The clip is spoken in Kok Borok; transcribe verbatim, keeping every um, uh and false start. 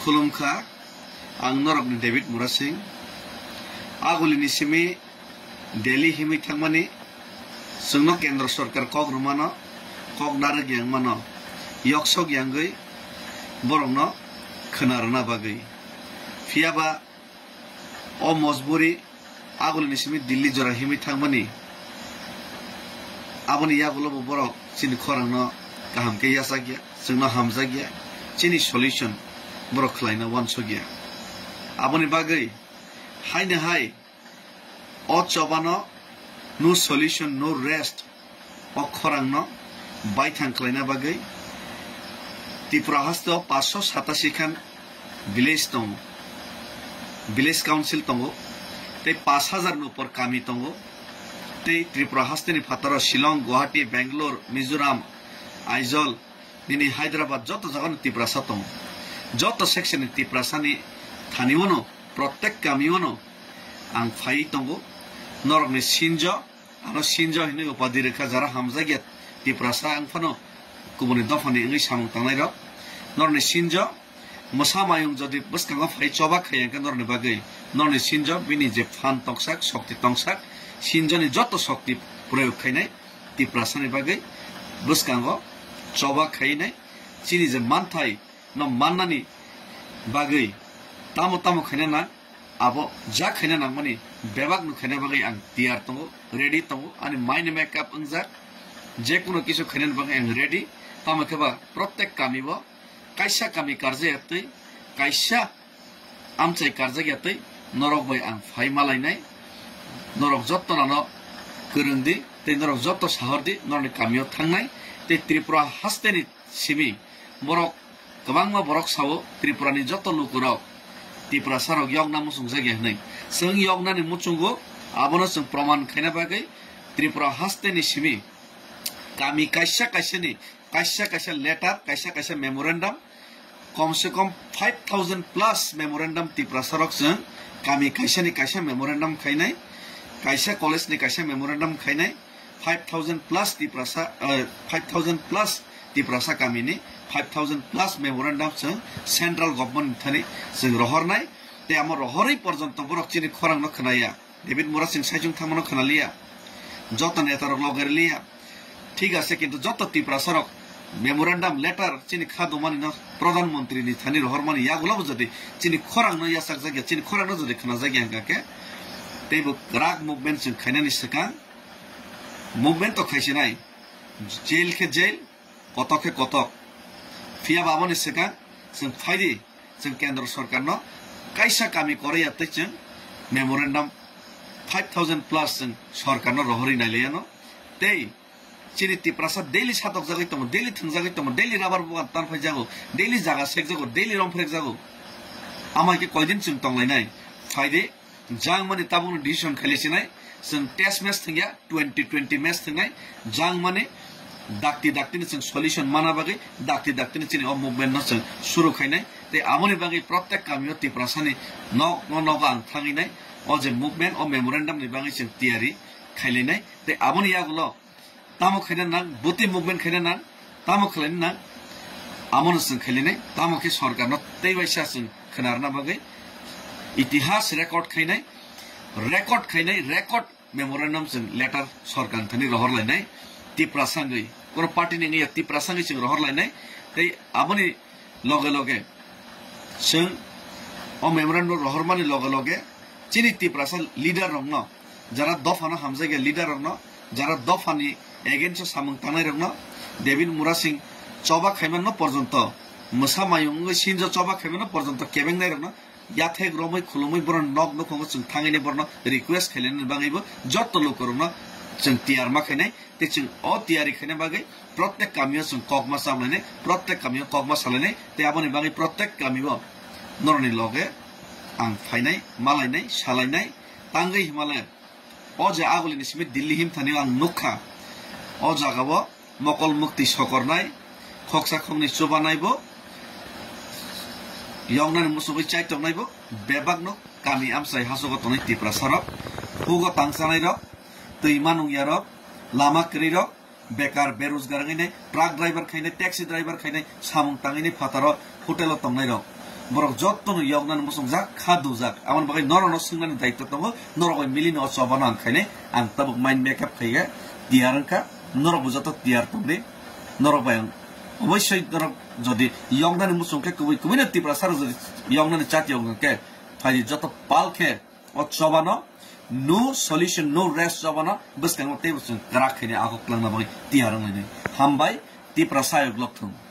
Khulumkha, ang norokni David Murasing. Agulini simi Delhi himwi thangmani, chwngno Kendra Sorkar kok rwmano, kok narwk yang mano, yoksok yangwi borokno khwna rwna bagwi. Phiyaba o mojburi agulini simi Delhi jora himwi thangmani. Aboni yagulo bo borok chini khorangno kaham khe yachakya, chwngno hamjakya, chini solution borok khlaina wansukya. Aboni bagwi haino hai o chobano no solution, no rest o khorangno baithang khlaina bagwi Tripura hasteo paanch sho satasi khan village tongo, village council tongo, tei paanch hajar ni upor kami tongo, tei Tripura hasteni phataro Shillong, Guwahati, Bangalore, Mizoram, Aizawl, nini Hyderabad joto jagano Tiprasa tongo. Joto section ni Tiprasani thani wano, protek kami wano ang phai tongo. Norokni sinjo, ano sinjo hinwi upadi rwkha, jara hamjakya Tiprasa ang phano kubuni dophani wngwi samung tangnairok. Norokni sinjo, mwsa mayung jodi bwskango phai choba khaiya hwnkhe norokni bagwi, norokni sinjo bini je phan tongsak, shokti tongsak, sinjoni joto shokti proyog khainai Tiprasani bagwi bwskango choba khainai. Chini je manthai no mannani bagwi tamo tamo khaina nang, abo ja khaina nangmani bebak no khaina bagwi ang tiyar tongo, ready tongo, ani mind makeup wngjak, je kuno kisu khaina bagwi ang ready. Tamo khe ba protek kami bo kaisa kami karjak ya twi, kaisa amchai karjak ya twi norok bai ang phai malainai. Norok jotto nano kwrwng di tei norok jotto sahor di, norokni kamio thangnai. Tei Tripura hasteni simi borok kwbangma borok sao Tripurani jotto lukurok Tiprasarok yokna muchungjak ya hwnwi. Chwng yoknani muchungo, abono chwng proman khaina bagwi Tripura hasteni simi kami kaisa kaisani kaisa kaisa letter, kaisa kaisa memorandum, kom se kom five thousand plus memorandum Tiprasarok chwng kami kaisani kaisa memorandum khainai, kaisa college ni kaisa memorandum khainai, five thousand plus Tiprasa, eh, five thousand plus Tiprasa kamini five thousand plus memorandum chwng central government ni thani chwng rohornai, tei amo rohorwi porjonto borok chini khorangno khwnaya. David Murasing saichung thangmano khwnaliya, joto netarok loge riliya. Thik ase, kintu joto Tiprasarok memorandum letter chini kha dumani no Pradhan Mantri ni thani rohormani yagulo bo jodi chini khorangno yachakjakya, chini khorangno jodi khwnajakya hwnkha khe, teibo kwrak movement chwng khainani swkang, movement to khaisinai, jail khe jail, kotok khe kotok. Phiya ba aboni swkang chwng phaidi, chwng Kendra Sorkarno kaisa kami koroi ya tei chwng memorandum five thousand plus chwng Sorkarno rohorwi nailaiano. Tei chini Tiprasa daily satokjagwi tongo, daily thwngjagwi tongo, daily rubber bugan tanphaijago, daily jaga sekjago, daily romphrekjago. Amai khe koidin chwng tonglainai? Phaidi, jang mani tabukno decision khailaisinai, chwng test match thwngya, twenty twenty match thwngnai, jang mani dakti daktini chwng solution mana bagwi, dakti daktini chini o movement no chwng suru khainai, tei aboni bagwi protek kamio Tiprasani nok no nogo ang thangwi nai, o je movement, o memorandum ni bagwi chwng tiyari khailainai, tei aboni yagulo tamo khaina nang, bwtwi movement khaina nang, tamo khlaina nang, amono chwng khailainai, tamo khe sorkarno tei waisa chwng khwnarna bagwi itihas record khainai, record khainai, record memorandum chwng letter sorkar thani rohor lainai, Tiprasa wngwi, kono party ni wngya, Tiprasa wngwi chwng rohor lainai, tei aboni loge loge chwng o memorandum rohormani loge loge chini Tiprasa leader rokno, jara dophano hamjakya leader rokno, jara dophani against o samung tangnai rokno, David Murasing choba khaimano porjonto, mwsa mayung wngwi sinjo choba khaimano porjonto kebengnai rokno yathek romwi khulumwi borok nok nukhungo chwng thangwi borokno request khailani bagwibo jotto lukurokno chwng tiyar ma khainai. Tei chwng o tiyari khaina bagwi protek kamio chwng kokma chablainai, protek kamio kokma salainai, tei aboni bagwi protek kamio norokni loge ang phainai, malainai, salainai, tangwi himale o je agulini simi Delhi himthani ang nukha. O jagao mokol mukti sokornai, khoksa khokni chubanaibo, yoknani muchungwi chaitoknaibo, bebakno kami amchai hasogo tongnai Tiprasarok, hugo tangchanairok, twi manungyarok, lama kwrwirok, bekar, berojgar wngwi nai, truck driver khainai, taxi driver khainai, samung tangwi nai phataro, hotel o tongnai rok. Borok jotono yoknani muchungjak, kha dujak. Aboni bagwi norokno swngnani daitto tongo, norok bai milino o chobano ang khainai, ang tabuk mind make up khaiya, tiyar wngkha, norokbo joto tiyar tongdi, norok bai ang oboisoi norok jodi yoknani muchung khe kubui kubuino Tiprasa rok jodi yoknani chat yokna khe, phaidi joto pal khe o chobano no solution, no rest chobano bwskango teibo chwng kwrak khainai, ahok twlangna bagwi tiyar wnglainai. Hambai, Tiprasa ayuk lokthung.